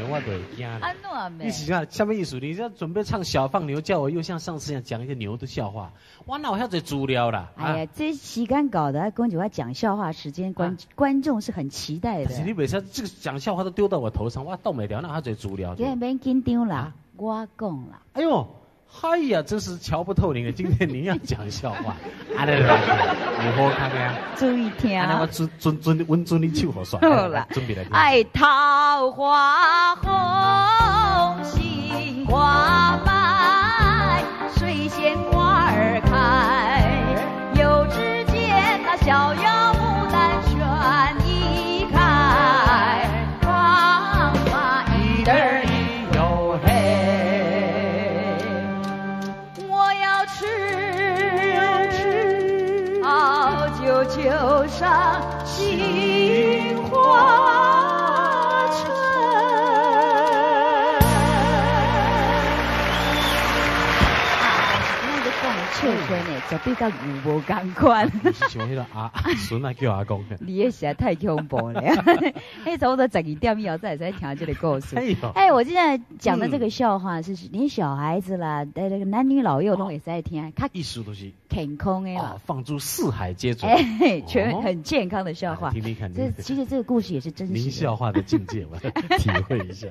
我就會驚。按怎你是啥什麼意思？你這準備唱小放牛，叫我又像上次一樣講一些牛的笑話，我哪有遐濟資料啦？哎呀，這時間搞的，公主要講笑話時間，觀眾是很期待的。但是你袂使這個講笑話都丟到我頭上，我擋袂牢，哪有遐濟資料？今日免緊張啦，我講啦。哎呦，嗨呀，真是瞧不透您了。今天您要講笑話，啊來來來，有好看的。注意聽。啊，我準準準，穩準你手好耍。好啦，準備來聽。愛桃花紅，杏花白，水仙花兒開。又只見那逍遙牡丹全一開，黃馬一兒一喲嘿。我要吃好酒就上杏花村。啊，你講的笑話呢，絕對佮牛無仝款。是像彼個阿孫仔叫阿公的。你的實在太恐怖了，哎，差不多12點以後才會使聽這個故事。哎呦，哎，我現在講的這個笑話是連小孩子啦，那個男女老幼攏會使聽，較意思都是健康的啦。哦，放諸四海皆準。哎，全很健康的笑話。聽聽看，這其實這個故事也是真實的。您笑話的境界，我體會一下。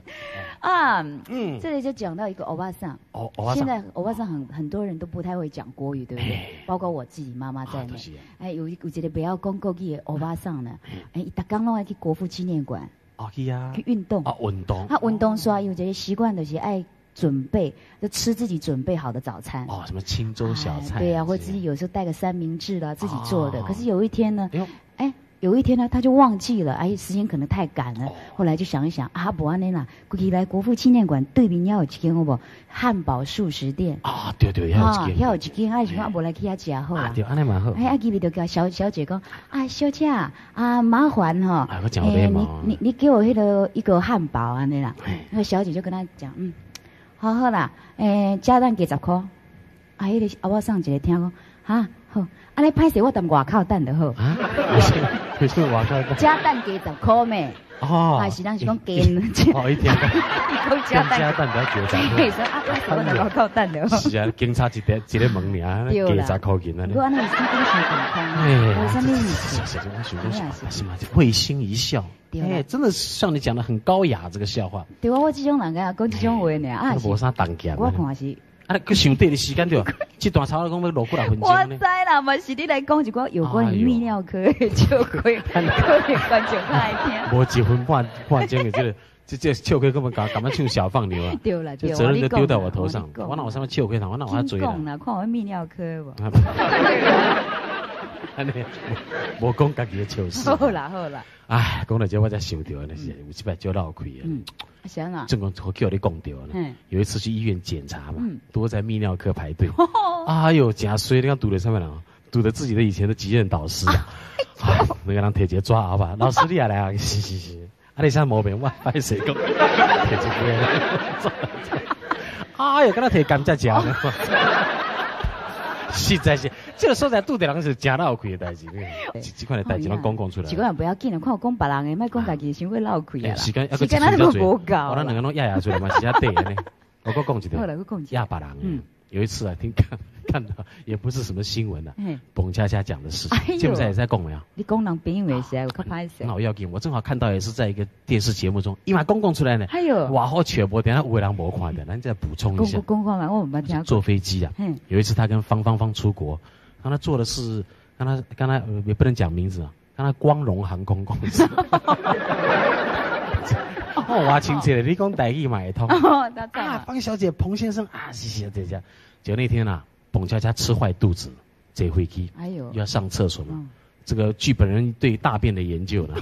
啊，這裡就講到一個歐巴桑。哦，歐巴桑。現在歐巴桑很多人都不太會講國語，對不對？包括我自己媽媽在內。哎，有一個不曉講國語的歐巴桑呢，哎，伊逐工攏愛去國父紀念館。哦，去啊。去運動。啊，運動。他運動煞有一個習慣，就是愛準備，就吃自己準備好的早餐。哦，什麼清粥小菜。對啊，或自己有時候帶個三明治啦，自己做的。可是有一天呢，哎，有一天呢，他就忘記了，哎，時間可能太趕了。後來就想一想，啊，無按呢啦，規氣來國父紀念館對面遐有一間好無漢堡速食店。啊，對對，遐有一間。遐有一間，啊，想講啊，無來去遐食好啦。對，按呢嘛好。哎，啊，入去就共小小姐講，啊，小姐啊，麻煩吼，哎，你給我彼個一個漢堡按呢啦。那個小姐就跟他講，嗯，好好啦，欸，加蛋加10塊。啊，彼個歐巴桑一個聽講，哈，好，按呢歹勢，我踮外口等就好。啊，為什麼外口等？加蛋加10塊咩？哦，啊是咱是講加。哦，伊聽講加蛋，加蛋就要加十塊。啊，歹勢我踮外口等就好。是啊，警察一個一個門爾，加十塊錢按呢。不過按呢是講傷健康，無啥物意思。是是，我想講是嘛，會心一笑。哎，真的是像你講的很高雅這個笑話。對啊，我這種人敢講這種話呢，啊，無啥動機。我看是。啊，閣想綴的時間對，這段差不多講欲錄幾若分鐘。我知啦，嘛是你來講一寡有關於泌尿科的笑話，可能觀眾較愛聽。無一分半鐘的這個，這笑話根本共共唱小放牛啊！對啦，這責任就丟在我頭上。我哪有啥物笑話通？我哪有遐濟啦？講啦，看我泌尿科無？按呢，無講家己的笑事。好啦好啦。唉，講到這我才想著，那是有一擺足落氣啊。是按怎？正講叫你講著呢。有一次去醫院檢查嘛，都在泌尿科排隊。哎呦，真衰！你看拄著啥物人？拄著自己的以前的級任導師。哎，那個人提一個紙好吧？老師你也來啊？是是是。啊，你啥毛病？我歹勢講，提一個。哎呦，敢若提甘蔗食。實在是，這個所在拄著人是真落氣的代誌，這款的代誌攏講講出來。這款不要緊，看我講別人的，莫講家己，傷過落氣啊。時間時間咱都無夠。我咱兩個攏壓壓出來嘛，是遮短的呢。我閣講一個，壓別人。嗯，有一次啊，聽看到也不是什麼新聞啊，彭恰恰講的事情，現在也在講沒有？你講人朋友的時候有較歹勢。那我要緊，我正好看到也是在一個電視節目中，伊嘛講講出來呢。哎呦，哇好笑，無等下有的人無看著，咱再補充一下。講講看嘛，我毋捌聽過。坐飛機啊，有一次他跟方芳芳出國，剛他坐的是，剛他也不能講名字啊，剛他光榮航空公司。哦，我親切的，你講台語嘛會通。啊，方小姐、彭先生啊，是是這樣。就那天啊，彭恰恰吃壞肚子，坐飛機，哎呦，要上廁所嘛。這個據本人對大便的研究呢，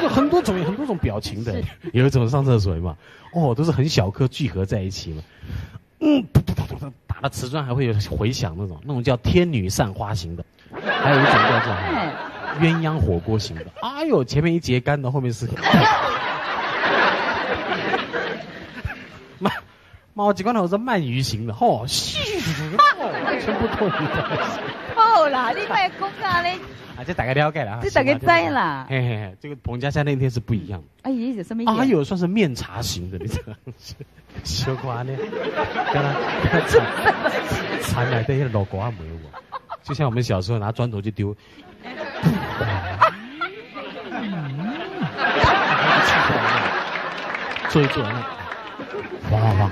很多種很多種表情的，有一種上廁所嘛，哦，都是很小顆聚合在一起嘛，嗯，打了瓷磚還會有回響那種，那種叫天女散花型的，還有一種叫做鴛鴦火鍋型的，哎呦，前面一節乾的，後面是。貓幾罐頭是鰻魚型的，吼，噓，全部都在。好啦，你莫講啊咧。啊，這大家了解啦。這大家知啦。嘿嘿嘿，這個彭佳佳那天是不一樣。哎，伊是啥物？啊，有算是面茶型的，你知道？小可呢，敢若田內底彼個路瓜仔糜有無？就像我們小時候拿磚頭去丟。坐一坐，那黃黃黃，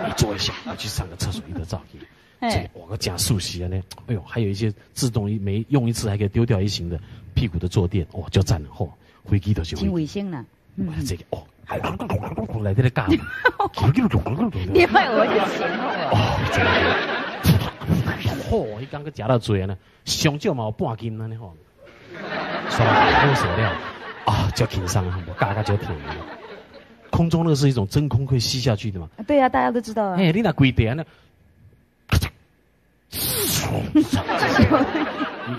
你坐一下，我去上個廁所，一得照片。這我個假熟悉啊呢，哎呦，還有一些自動一沒用一次還可以丟掉一型的屁股的坐墊，哦，就讚了，嚯，飛機都是。真衛生啦。這個哦，來這裡幹。你莫學就行哦。真的。嚯，彼工閣食到濟呢，上少嘛有半斤按呢吼。刷好食了，啊，足輕鬆，咬甲足疼。空中那個是一種真空可以吸下去的嘛？對啊，大家都知道啊。哎，你若跪地呢？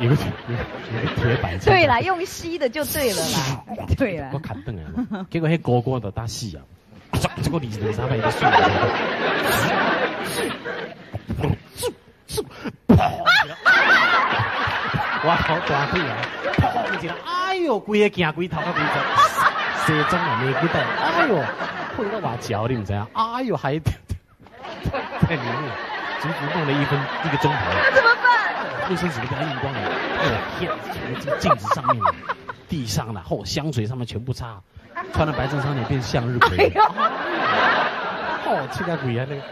有個鐵板。對啦，用吸的就對了啦。對啦。我砍斷啊！結果彼高官就打死啊！這個二兩三擺就死。我頭大腿啊！砰一下，哎呦，規个鏡規頭甲規頭，西裝啊，沒記得，哎呦，混到外焦，你毋知影？哎呦，還在裡面，足足弄了一個鐘頭。那怎麼辦？衛生紙都被他用光了，哦天，從這個鏡子上面、地上啦，後香水上面全部擦，穿了白襯衫也變向日葵。哦，氣到鬼啊那個！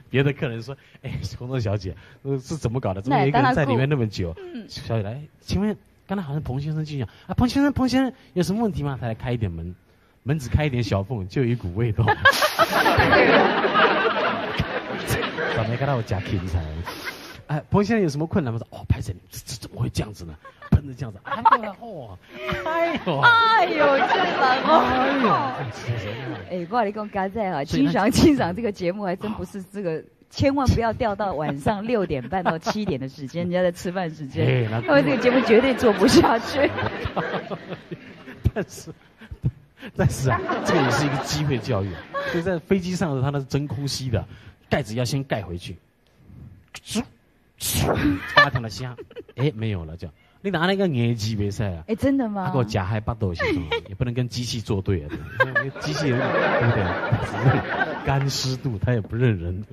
別的客人說：“哎，空中小姐，是怎麼搞的？怎麼一個人在裡面那麼久？”小姐來，請問剛才好像彭先生進去啊？彭先生，彭先生有什麼問題嗎？他來開一點門，門只開一點小縫，就有一股味道。早沒看到我夾芹菜。哎，彭先生有什麼困難嗎？說哦，拍謝，這怎麼會這樣子呢？噴的這樣子，哎呦，哎呦，哎呦，這人哦，哎，我跟你講，剛才哈，欣賞欣賞這個節目，還真不是這個，千萬不要調到晚上6點半到7點的時間，人家在吃飯時間，因為這個節目絕對做不下去。但是啊，這個也是一個機會教育，就在飛機上的，它那是真空吸的，蓋子要先蓋回去。發聽了聲，哎，沒有了就。你拿那個硬機袂使啊？哎，真的嗎？啊，閣食海腹肚時陣，也不能跟機器作對啊，對機器對不對？乾濕度它也不認人。